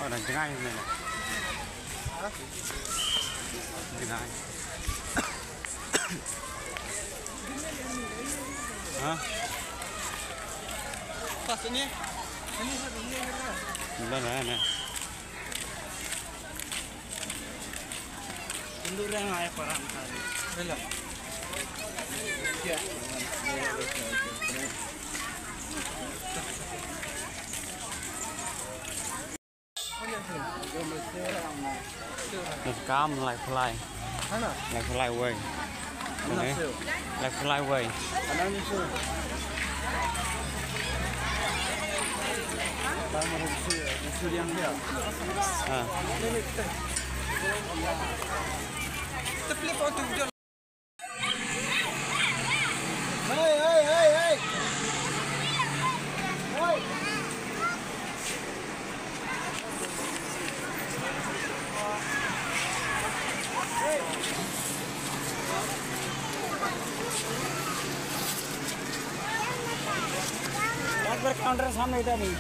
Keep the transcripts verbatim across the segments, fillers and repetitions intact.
Oh, dah jngai ni. Jngai. Ha? Pas ni. Dah lah, nah. Tunduk dia ngai param tadi. Bela. Ya. Kam lai phlai. Lai phlai wei. Lai phlai wei. Ha. Hey, hey, hey, hey. Hey. एक बार काउंटर सामने इधर नहीं।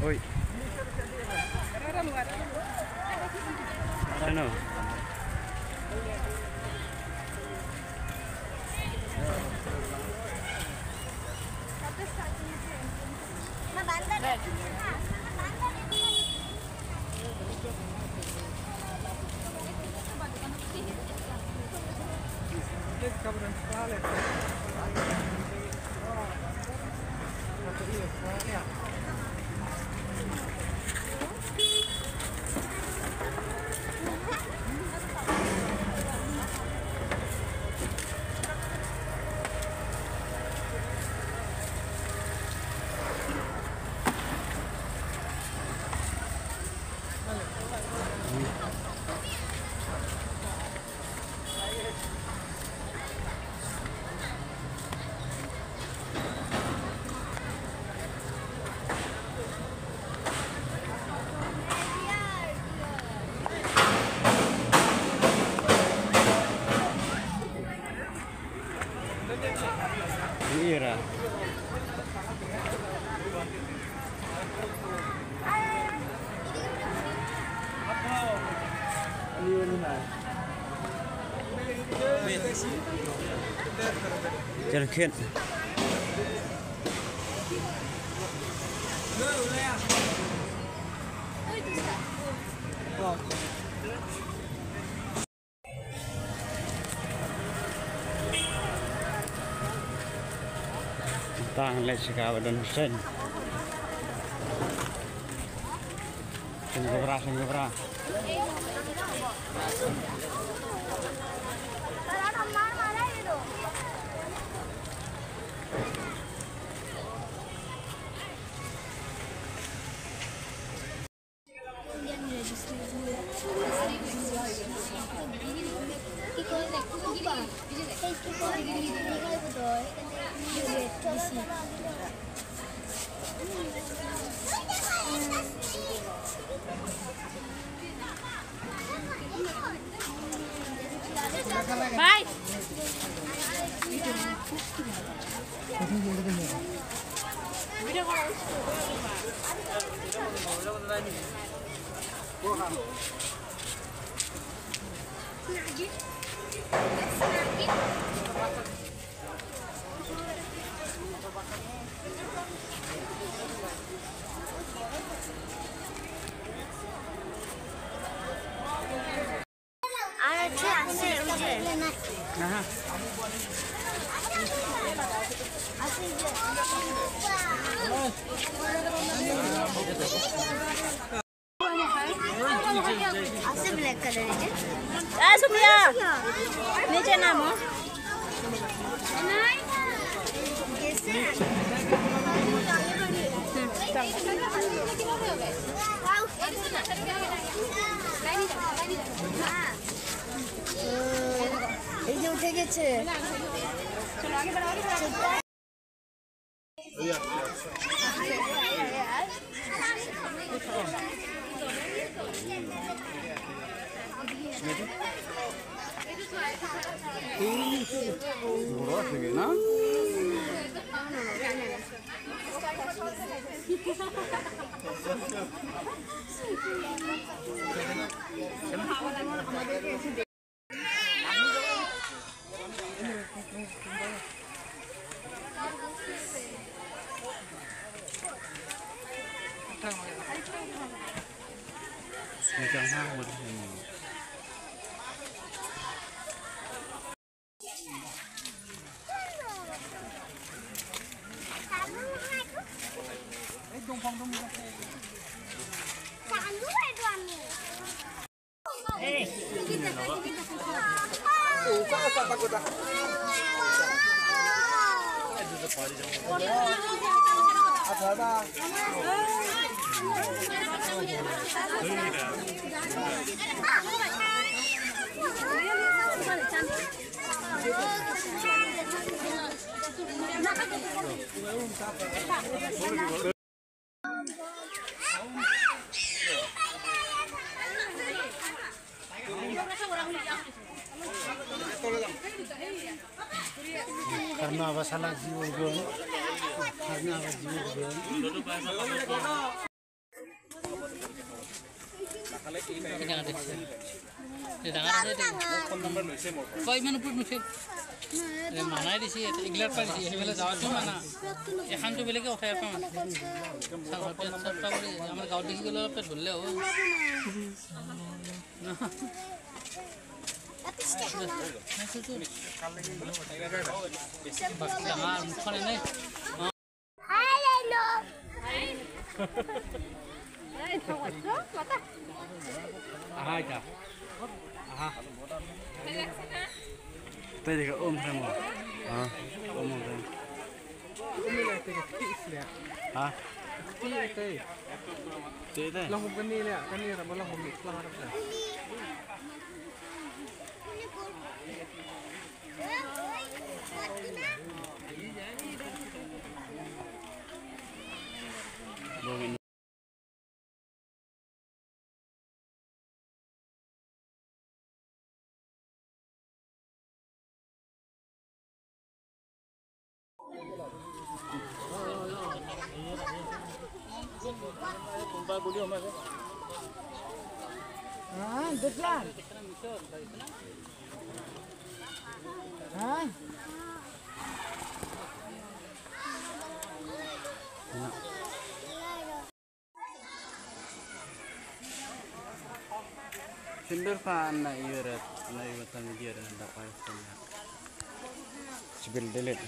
Oi. Ano? Ira. Chal khit. Tang leh sha ka ba don Hussein. Seng Gabra, Seng Gabra. Bye. ए सुप्रिया, नीचे नामो। এই যে উঠে গেছে। Karna ba salak ji urgon. Karna ba ji urgon. কয় ইমান ওপৰত নুঠিল। এ, মানাই দিছে, এইগিলাৰ পৰা দিছে, সেইফালে যাৱাটো মানা। এখানটো বেলেগে উঠাই এখন। চাওঁ, চাওঁ, চাওঁ, চাওঁ, আমাৰ গাঁৱত দেখি গ'লে অলপ পেট ভৰিলে হ'ব। বাকী ডাঙৰ মুখখন এনেই। Aha, ita. Aha. Tadi ka um sama. Ha? Um, um, um. Ha? Ti, ti. Ti, ti. Long kani le, kani ra, long kani, long ra. Sindur pa na iweret, na iweret na iweret da pa iweret. Sibil delet.